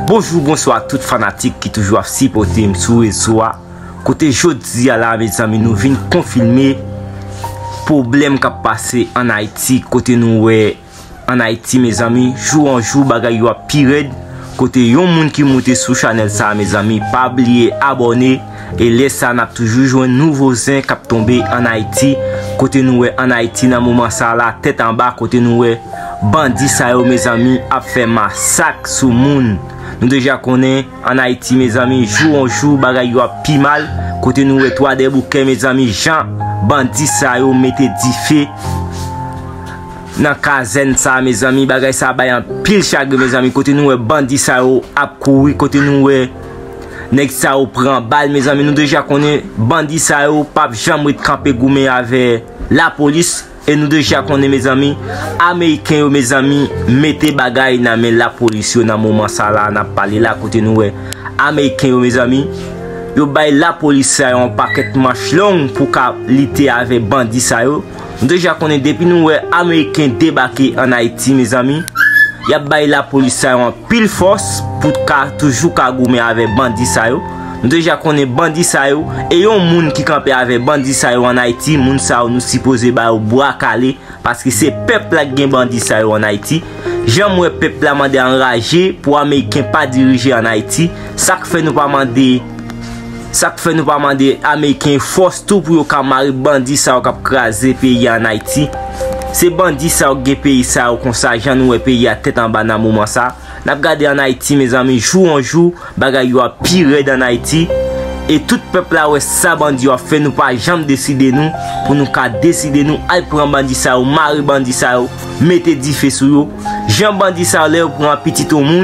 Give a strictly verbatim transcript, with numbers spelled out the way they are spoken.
Bonjou, bonswa tout fanatik ki toujou ap sipòte m sou rezo a. Kote jodi a la, mezanmi, nou vin konfime pwoblèm k ap pase ann Ayiti, kote nou wè ann Ayiti, mezanmi, jou an jou, bagay yo ap pi rèd. Kote yon moun ki moute sou chanèl sa, mezanmi, pa bliye abòne. E lè sa, n ap toujou jwenn nouvo zen k ap tonbe ann Ayiti. Kote nou wè ann Ayiti, nan moman sa la, tèt anba, kote nou wè bandi sa yo, mezanmi, ap fè masak sou moun. Nou deja konnen, ann Ayiti, mezanmi, jou an jou, bagay yo ap pi mal. Kote nou wè Twadèboukè, mezanmi, jan bandi sa yo mete dife nan kazèn sa, mezanmi, bagay sa bay anpil chagren, mezanmi. Kote nou wè bandi sa yo ap kouri, kote nou wè nèg sa yo pran bal, mezanmi. Nou deja konnen bandi sa yo p ap janm ret kanpe goumen avè lapolis. E nou deja konnen, mezanmi, Ameriken yo, mezanmi, mete bagay nan men lapolis yo nan moman sa la n ap pale la, kote nou wè Ameriken yo, mezanmi, yo bay lapolis sa yo yon pakèt manch long pou ka lite avè bandi sa yo. Nou deja konnen depi nou wè Ameriken debake ann Ayiti, mezanmi, y ap bay lapolis sa yo anpil fòs pou ka toujou ka goumen avè bandi sa yo. Nou deja konnen bandi sa yo, e yon moun ki kanpe avè bandi sa yo ann Ayiti, moun sa yo nou sipoze ba yo bwa kale, paske se pèp la ki gen bandi sa yo ann Ayiti. Jan m wè pèp la mande anraje pou Ameriken pa dirije ann Ayiti, sa k fè nou pa mande Sa k fè nou pa mande Ameriken fòs tou pou yo ka mare bandi sa yo k ap kraze peyi a ann Ayiti. Se bandi sa yo k gen peyi sa yo konsa, jan nou wè peyi a tèt anba nan moman sa. N ap gade ann Ayiti, mezanmi, jou an jou, bagay yo ap pi rèd ann Ayiti. E tout pèp la wè sa bandi yo ap fè, nou pa janm deside nou, pou nou ka deside nou, al pran bandi sa yo, mare bandi sa yo, mete dife sou yo. Jan bandi sa yo, lè yo pran pitit yon moun,